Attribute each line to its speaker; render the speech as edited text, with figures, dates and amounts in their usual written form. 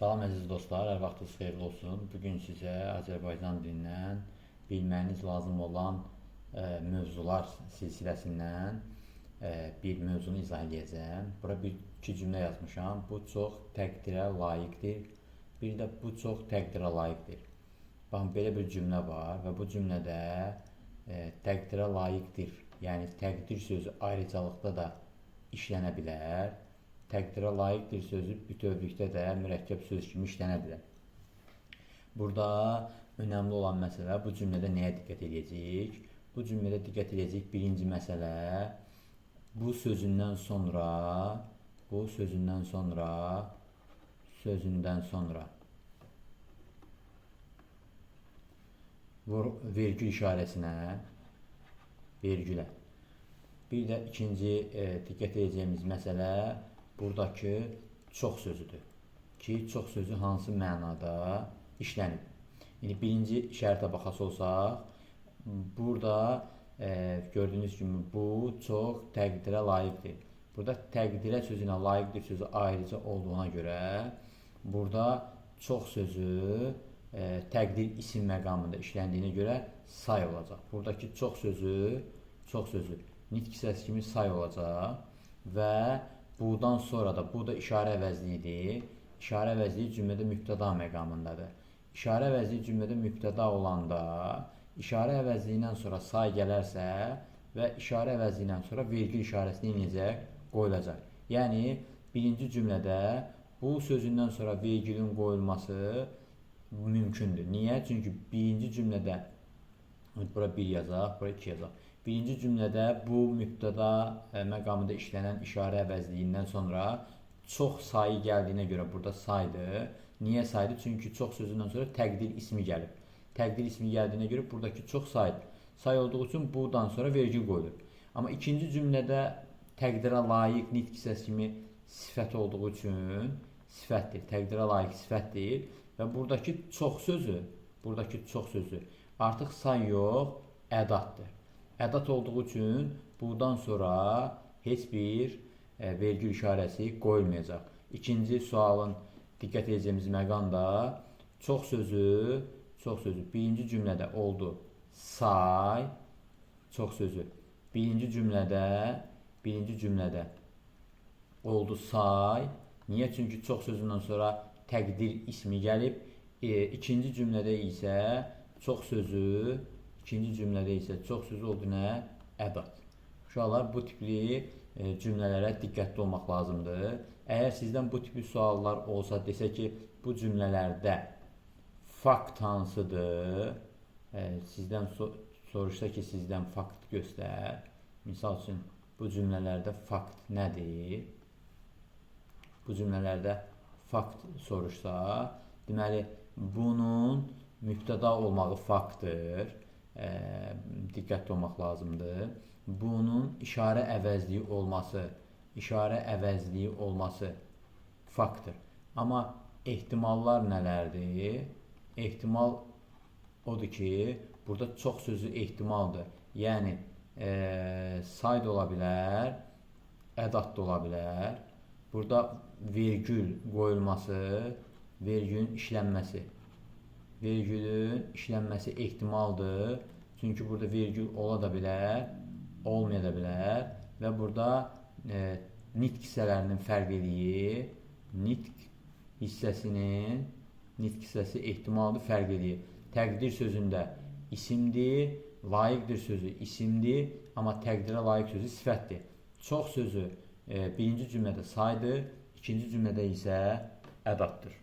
Speaker 1: Salam əziz dostlar, hər vaxtınız xeyirli olsun. Bu gün sizə Azərbaycan dilindən bilməyiniz lazım olan mövzular silsiləsindən bir mövzunu izah edəcəyəm. Bura bir iki cümlə yazmışam. Bu çox təqdirə layiqdir. Bir də bu çox təqdirə layiqdir. Baxın, belə bir cümlə var və bu cümlədə təqdirə layiqdir. Yəni təqdir sözü ayrıcalıqda da işlənə bilər. Təqdirə layiqdir sözü bütövlükdə də mürəkkəb söz kimi işlənə bilər. Burada önəmli olan məsələ, bu cümlədə nəyə diqqət edəcəyik? Bu cümlədə diqqət edəcəyik birinci məsələ, bu sözündən sonra, bu sözündən sonra, sözündən sonra vergül işarəsinə, vergülə. Bir də ikinci diqqət edəcəyimiz məsələ buradakı çox sözüdür ki, çox sözü hansı mənada işlənib. İndi birinci şərtə baxası olsaq, burada gördüyünüz kimi bu çox təqdirə layiqdir. Burada təqdirə sözü ilə layiqdir sözü ayrıca olduğuna görə burada çox sözü təqdir isim məqamında işləndiyinə görə say olacaq. Buradakı çox sözü nitq hissəsi kimi say olacaq və budan sonra da, bu da işarə əvəzliyidir. İşarə əvəzliyi cümlədə mübtəda məqamındadır. İşarə əvəzliyi cümlədə mübtəda olanda, işarə əvəzliyindən sonra say gələrsə və işarə əvəzliyindən sonra vergül işarəsi neyəcək? Qoyulacaq. Yəni, birinci cümlədə bu sözündən sonra vergülün qoyulması mümkündür. Niyə? Çünki birinci cümlədə, bura 1 yazaq, bura 2 yazaq. Birinci cümlədə bu mübtəda məqamında işlənən işarə əvəzliyindən sonra çox sayı gəldiyinə görə burada saydır. Niyə saydır? Çünki çox sözündən sonra təqdir ismi gəlib. Təqdir ismi gəldiyinə görə buradakı çox saydır. Say olduğu üçün budan sonra vergül qoyulur. Amma ikinci cümlədə təqdirə layiq nitq hissəsi kimi sifət olduğu üçün sifətdir. Təqdirə layiq sifətdir və buradakı çox sözü, artıq say yox, ədaddır. Ədad olduğu üçün budan sonra heç bir vergül işarəsi qoyulmayacaq. İkinci sualın diqqət edəcəyimiz məqam da çox sözü birinci cümlədə oldu. Say, çox sözü birinci cümlədə oldu say. Niyə? Çünki çox sözündən sonra təqdir ismi gəlib. İkinci cümlədə isə çox sözü, oldu nə? Ədad. Uşaqlar, bu tipli cümlələrə diqqətli olmaq lazımdır. Əgər sizdən bu tipli suallar olsa, desə ki, bu cümlələrdə fakt hansıdır? Sizdən soruşsa ki, sizdən fakt göstər. Misal üçün, bu cümlələrdə fakt nədir? Bu cümlələrdə fakt soruşsa, deməli, bunun mübtəda olmağı faktdır. Diqqətli olmaq lazımdır. Bunun işarə əvəzliyi olması, faktdır. Amma ehtimallar nələrdir? Ehtimal odur ki, burada çox sözü ehtimaldır. Yəni, say da ola bilər, ədad da ola bilər. Burada vergül qoyulması, vergülün işlənməsi. Vergülün işlənməsi ehtimaldır. Çünki burada vergül ola da bilər, olmaya da bilər və burada nitq hissələrinin fərq eləyir. Nitq hissəsi ehtimaldır, fərq eləyir. Təqdir sözündə isimdir, layiqdir sözü isimdir, amma təqdirə layiq sözü sifətdir. Çox sözü birinci cümlədə saydır, ikinci cümlədə isə ədaddır.